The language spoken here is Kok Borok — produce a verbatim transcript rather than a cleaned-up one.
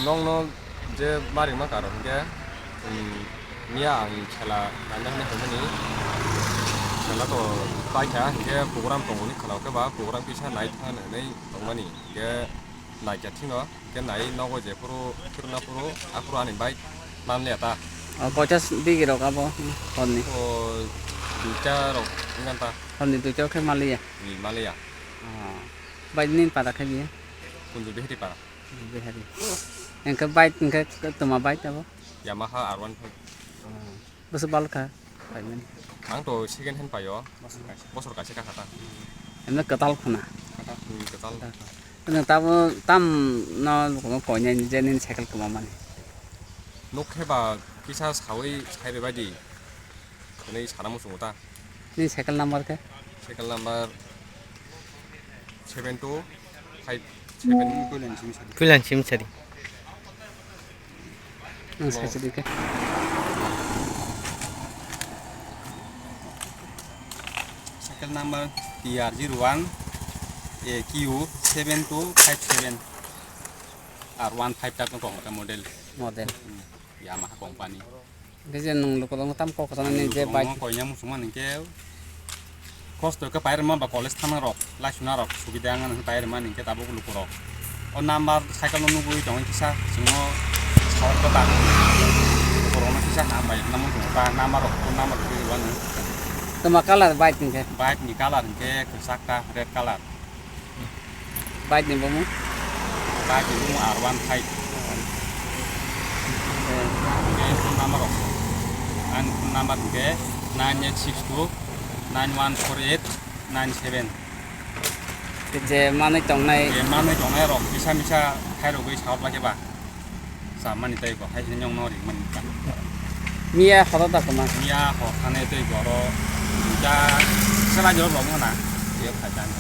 Nokno je ma ringma karon hwnkhe, um, miya ang khela naina hinwi phaimani. Khela to paikha, hinkhe program tongo hinwi khela, hwnkhe ba program kisa nai thang hinwi tongmani. Hinkhe naikha thwino, hinkhe nai nogo jephuru thwrwngna phuru, aphuru ani bike manliya ta. O, koita s-, bigi rok abo horni? O, duita rok wngkha ta. Horni duita rok khe manliya? Ni manliya. O, bai nini para khe biya? Kunju Behari para. Behari. Hwnkhe bike hwnkhe toma bike abo? Yamaha R one five. Bwswk bal kha bike mani? Ang to second hand paio. Bosor kaisa. Bosor kaisa kha kha ta. Emno kwtal khuna. Kwtal, hmm, kwtal. Kwtal kha. Nwng tamo tam no koinai je nini cycle kwma mani? Nuk khe ba kisa sawi sai rwbaidi. Hwnwi sana muchungo ta. Nini cycle number khe? Cycle number seven two five seven. Puilan simi sadi. Puilan simi sadi. Ang sai sadi khe. Cycle number T R zero one A Q seven two five seven. R one five ta kok model. Model. Hmm. Yamaha company. Hwnkhe je nwng lukurokno tamo kok kwchangmani je bike. Lukurokno koina muchungmani hwnkhe kosto khe pairwma ba college thangna rok, laisuna rok subida wngmani hwnkhe pairwmani hwnkhe tabuk lukurok. O number cycle no nugwi tongwi kisa chwngno sawi kota. Lukurokno kisa hambai hwnna muchungo ta number rok, phone number rok twiwi uanw. Toma colour bike hwnkhe? Bike ni colour hwnkhe kwchak ta, red colour. Bike ni bumung? Bike ni bumung R one five. Hwnkhe phone number rok. Ani phone number hwnkhe nine eight six two nine one four eight nine seven. Je manwi tongnai. Je manwi tongnai rok kisa misa khairogwi sawi khe ba. Chamani tei bo hai se nyong no ringmani ta. Miya horo da kwma. Miya hor thani tei boro ja sela jor bo mona. Ye kha jan.